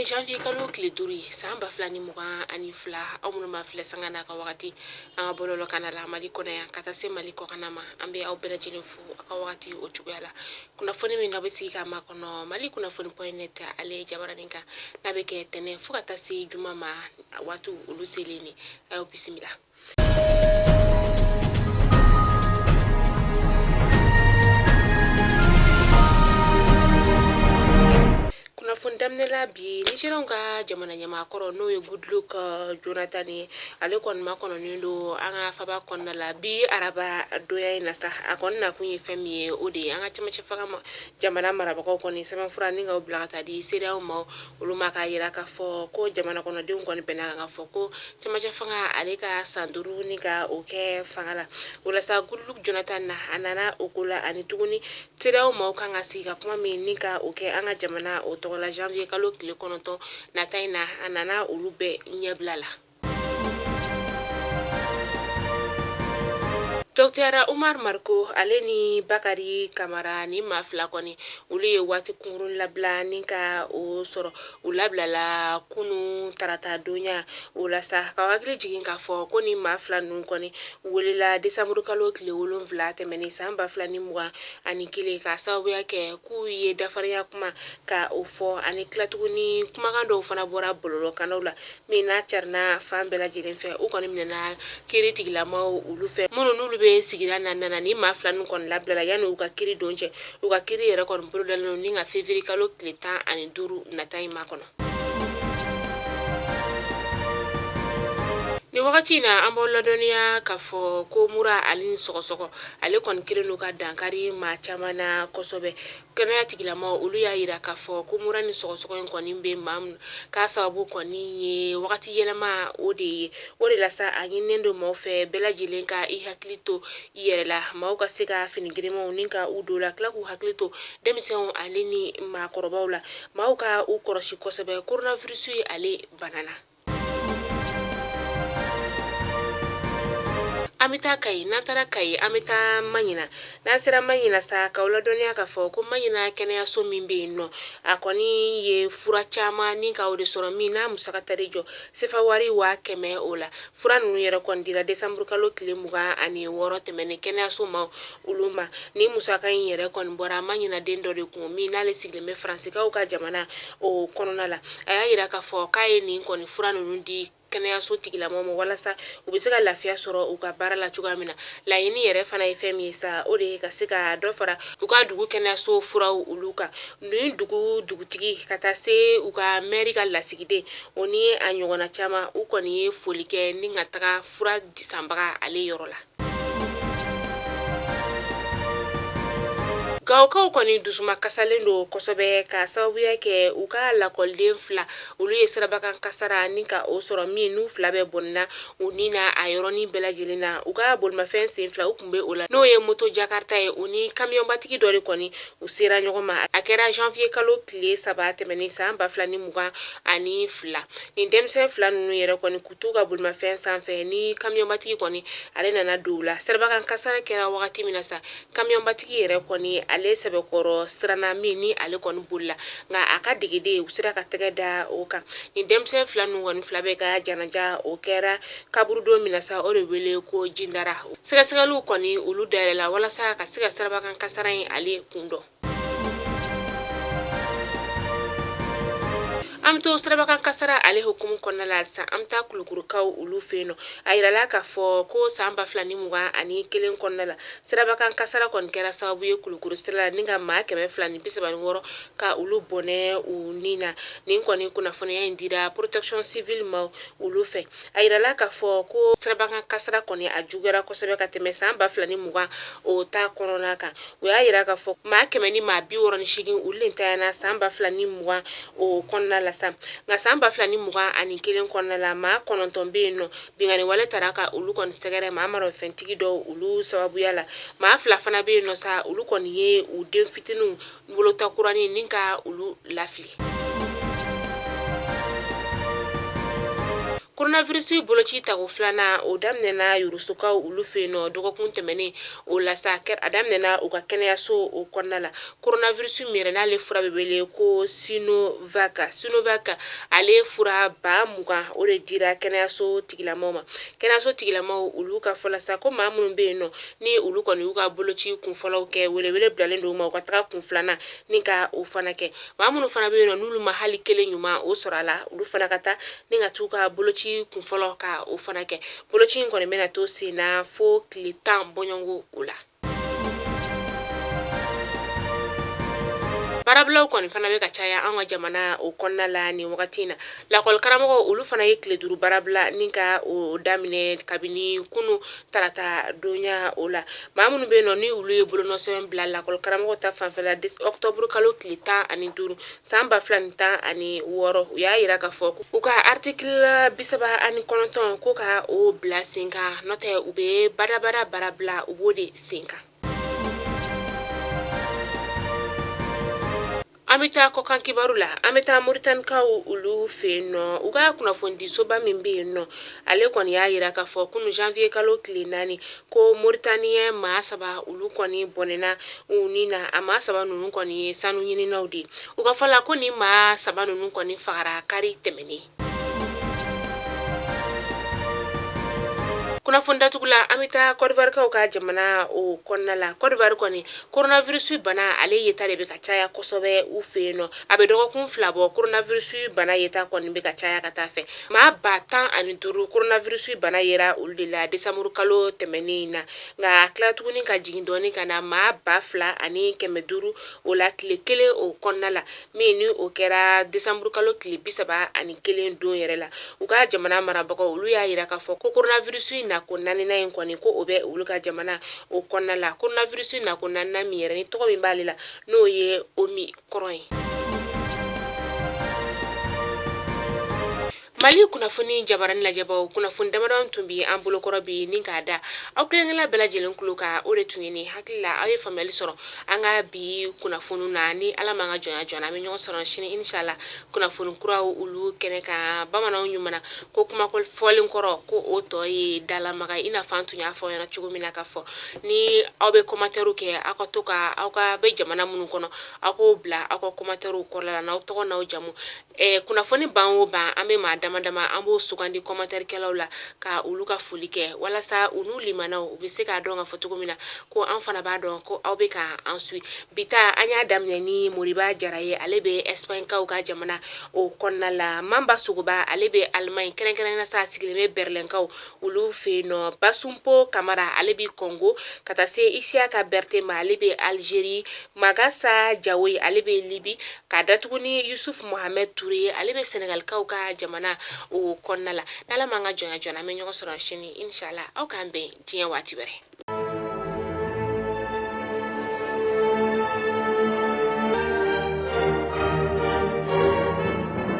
janvier kalo tile 5 ye san 2022. Aw minnu b'a filɛ sanga n'a ka wagati an ka bɔlɔlɔ kan la Mali kɔnɔ yan ka taa se Mali kɔkanna ma, an bɛ aw bɛɛ lajɛlen fo aw ka wagati o cogoya la. Kunnafoni min n'aw bɛ sigi k'a makɔnɔ Mali kunnafoni point net ale jabaranin kan, n'a bɛ kɛ tɛnɛn fo ka taa se juma ma, waati olu selen ni a y'aw bisimila. Kunnafoni daminɛ la bi, Nigérienw ka jamana ɲɛmaa kɔrɔ n'o ye Goodluck Jonathan ye, ale kɔni makɔnɔnen don an ka faba kɔnɔna la bi araba donya in na sa. A kɔni nakun ye fɛn min ye, o de ye an ka cɛmancɛ fanga jamana marabagaw kɔni sɛbɛnfura ni k'o bila ka taa di CEDEAO ma, olu ma k'a jira k'a fɔ ko jamana kɔnɔdenw kɔni bɛnna kan k'a fɔ ko cɛmancɛ fanga ale ka san 5 ni ka o kɛ fanga la. O la sa, Goodluck Jonathan na a nana o ko la ani tuguni CEDEAO maaw kan ka sigi ka kuma min ni ka o kɛ an ka jamana o tɔgɔ la janvier kalo tile 9 nata in na, a nana olu bɛɛ ɲɛbila la. Docteur Umar Mariko ale ni Bakari Kamara ni maa fila kɔni, olu ye waati kunkurun labila ni ka o sɔrɔ. U labilala kunun tarata donya. O la sa, ka hakili jigin k'a fɔ ko ni maa fila ninnu kɔni welela décembre kalo tile 7 tɛmɛnen san 2021, k'a sababuya kɛ k'u ye dafarinya kuma ka o fɔ, ani tila tuguni kumakan dɔw fana bɔra bɔlɔlɔkannaw la min n'a carinna fan bɛɛ lajɛlen fɛ. U kɔni minɛna kiri tigilamaw olu fɛ, minnu n'olu bɛ sigida naaninan. Ni maa fila ninnu kɔni labilala yanni u ka kiri don cɛ. U ka kiri yɛrɛ kɔni bolodalen don ni ka février kalo tile 15 nata in makɔnɔ. Nin wagati in na, an b'aw ladɔnniya k'a fɔ ko mura ale ni sɔgɔsɔgɔ, ale kɔni kɛlen don ka dankari maa caman na kosɛbɛ. Kɛnɛya tigilamaw olu y'a jira k'a fɔ ko mura ni sɔgɔsɔgɔ in kɔni bɛ maa min k'a sababu kɔni ye wagati yɛlɛma o de ye. O de la sa, a ɲininen don maaw fɛ bɛɛ lajɛlen ka i hakili to i yɛrɛ la, maaw ka se ka fini girinmanw ni ka u don la, tila k'u hakili to denmisɛnw ale ni maakɔrɔbaw la, maaw ka u kɔlɔsi kosɛbɛ coronavirus ye ale bana na. An bɛ taa Kayi. N'an taara Kayi, an bɛ taa Maɲina. N'an sera Maɲina sa, k'aw ladɔnniya k'a fɔ ko Maɲina kɛnɛyaso min bɛ yen nɔ, a kɔni ye fura caman ni ka o de sɔrɔ min n'a musaka taar'i jɔ sefa wari 100 000 o la. Fura ninnu yɛrɛ kɔni dira décembre kalo tile 26 tɛmɛnen kɛnɛyaso ma olu ma. Ni musaka in yɛrɛ kɔni bɔra Maɲina den dɔ de kun min n'ale sigilen bɛ Faransikaw ka jamana o kɔnɔna la. A y'a jira k'a fɔ k'a ye nin kɔni fura ninnu di kɛnɛyaso tigilamaw ma walasa u bɛ se ka lafiya sɔrɔ u ka baara la cogoya min na. Laɲini yɛrɛ fana ye fɛn min ye sa, o de ye ka se ka dɔ fara u ka dugu kɛnɛyaso furaw olu kan. Nin dugu dugutigi ka taa se u ka mɛri ka lasigiden, o ni a ɲɔgɔnna caman, u kɔni ye foli kɛ ni ka taga fura sanbaga ale yɔrɔ la. Gawokaw kɔni dusuma kasalen don kosɛbɛ ka sababuya kɛ u ka lakɔliden fila olu ye sirabakan kasara ni ka o sɔrɔ min n'u fila bɛɛ bɔnɛna u ni na a yɔrɔnin bɛɛ lajɛlen na. U ka bolimafɛn sen fila u tun bɛ o la, n'o ye moto jakarta ye, u ni kamiyɔnbatigi dɔ de kɔni u sera ɲɔgɔn ma. A kɛra janvier kalo tile 3 tɛmɛnen san 2022. Nin denmisɛn fila ninnu yɛrɛ kɔni k'u t'u ka bolimafɛn sanfɛ ni kamiyɔnbatigi kɔni ale nana don u la. Sirabakan kasara kɛra wagati min na sa, kamiyɔnbatigi yɛrɛ kɔni ale sɛbɛkɔrɔ siranna min ni ale kɔni bolila, nka a ka degeden u sera ka tɛgɛ da o kan. Nin denmisɛn fila ninnu kɔni fila bɛɛ ka janaja o kɛra kaburudon min na sa, o de wele ko jindara. Sɛgɛsɛgɛliw kɔni olu dayɛlɛla walasa ka se ka sirabakan kasara in ale kun dɔn. An bɛ to sirabakan kasara ale hukumu kɔnɔna la halisa. An bɛ taa Kulukorokaw olu fɛ yen nɔ. A yirala k'a fɔ ko san 2021 kɔnɔna la, sirabakan kasara kɔni kɛra sababu ye Kulukoro sira la ni ka maa 236 ka olu bɔnɛ u ni na. Nin kɔni kunnafoniya in dira protection civile ma olu fɛ. A yirala k'a fɔ ko sirabakan kasara kɔni a juguyara kosɛbɛ ka tɛmɛ san 2020 o ta kɔnɔna kan. U y'a yira k'a fɔ maa kɛmɛ ni maa 68 olu de ntanyana san 2020 o kɔnɔna la sa. Nka san 2021 kɔnɔna la, maa 9 bɛ yen nɔ, binkanni wale taara ka olu kɔni sɛgɛrɛ maa maramafɛntigi dɔw olu sababuya la. Maa 2 fana bɛ yen nɔ sa, olu kɔni ye u den fitininw wolota kuranin ni ka olu lafili. Coronavirus boloci tako filanan o daminɛna Yorosokaw olu fɛ yen nɔ dɔgɔkun tɛmɛnen o la sa, a daminɛna u ka kɛnɛyaso o kɔnɔna la. Coronavirus min yɛrɛ n'ale fura bɛ wele ko Sinovac, Sinovac ale fura 20,000 o de dira kɛnɛyaso tigilamaw ma. Kɛnɛyaso tigilamaw olu ka fɔ la sa, ko maa minnu bɛ yen nɔ ni olu kɔni y'u ka boloci kunfɔlɔw kɛ, welewele bilalen don u ma u ka taga kun filanan ni ka o fana kɛ. Maa minnu fana bɛ yen nɔ n'olu ma hali kelen ɲuman o sɔrɔ a la, olu fana ka taa ni ka t'u ka boloci kunfɔlɔ ka o fana kɛ. Boloci in kɔni bɛna to sen na fo tile 10 bɔɲɔgɔnko o la. Baarabilaw kɔni fana bɛ ka caya an ka jamana o kɔnɔna la nin wagati in na. Lakɔlikaramɔgɔ olu fana ye tile 5 baarabila ni ka o daminɛ kabini kunu tarata donya o la. Maa minnu bɛ yen nɔ ni olu ye bolonɔsɛbɛn bila lakɔlikaramɔgɔ ta fanfɛla octobre kalo tile 15 san 2016, u y'a jira k'a fɔ u ka article 39 ko ka o bila sen kan, n'o tɛ u bɛ badabada baarabila u b'o de sen kan. An bɛ taa kɔkan kibaru la. An bɛ taa Moritanikaw olu fɛ yen nɔ. U ka kunnafonidisoba min bɛ yen nɔ, ale kɔni y'a jira k'a fɔ kunun janvier kalo tile 4 ko Moritanien maa saba olu kɔni bɔnɛna u ni na. A maa saba ninnu kɔni ye sanu ɲininaw de ye. U ka fɔ la ko nin maa saba ninnu kɔni fagara kari tɛmɛnen. Kunnafoni datugu la, an bɛ taa Côte d'Ivoire ka jamana o kɔnɔna la. Côte d'Ivoire kɔni, coronavirus bana ale yeta de bɛ ka caya kosɛbɛ u fɛ yen nɔ. A bɛ dɔgɔkun 2 bɔ, coronavirus bana yeta kɔni bɛ ka caya ka taa fɛ. Maa 15,000 coronavirus bana yera olu de la décembre kalo tɛmɛnen in na, nka a tila tuguni ka jigin dɔɔnin ka na maa 2500 o la tile kelen o kɔnɔna la, min ni o kɛra décembre kalo tile 31 don yɛrɛ la. U ka jamana marabagaw olu y'a jira k'a fɔ ko coronavirus nako naaninan in kɔni ko o bɛ olu ka jamana o kɔnɔna la. Coronavirus nako naaninan min yɛrɛ ni tɔgɔ min b'ale la, n'o ye Omicron ye. Mali kunnafoni jabarani lajɛbaw, kunnafoni damadɔ tun bɛ an bolokɔrɔ bi ni k'a da aw kelenkelen bɛɛ lajɛlen tulo kan, o de tun ye nin. Hakili la aw ye faamuyali sɔrɔ an ka bi kunnafoni na. Ni Ala m'an ka jɔnya jɔ an bɛ ɲɔgɔn sɔrɔ sini inshallah kunnafoni kuraw olu kɛnɛ kan. Bamananw ɲuman na ko kuma fɔlen kɔrɔ ko o tɔ ye dalamaga ye. I n'a fɔ an tun y'a fɔ aw ɲɛna cogo min na k'a fɔ ni aw bɛ commentaire kɛ, aw ka to ka aw ka bɛ jamana minnu kɔnɔ, aw k'o bila aw ka commentaire kɔrɔla la n'aw tɔgɔ n'aw jamu. Kunnafoni ban o ban, an bɛ maa dama dama an b'o sugandi commentairekɛlaw la ka olu ka foli kɛ walasa u n'u limanaw u bɛ se k'a dɔn ka fɔ cogo min na ko an fana b'a dɔn ko aw bɛ ka an suit. Bi ta an y'a daminɛ ni Moriba Jara ye, ale bɛ Espagnekaw ka jamana o kɔnɔna la. Manba Sogoba, ale bɛ Allemagne, kɛrɛnkɛrɛnnenya sa a sigilen bɛ Berlinkaw olu fɛ yen nɔ. Basunpo Kamara, ale bɛ Congo, ka taa se Isiyaka Berete ma, ale bɛ Algérie. Magasa Jawoyi, ale bɛ Libye, ka datugu ni Yusuf Mohamed Toure ye, ale bɛ Senegalikaw ka jamana o kɔnɔna la. N'Ala m'an ka jɔnya jɔ an bɛ ɲɔgɔn sɔrɔ sini inshallah. Aw k'an bɛn diɲɛ waati wɛrɛ.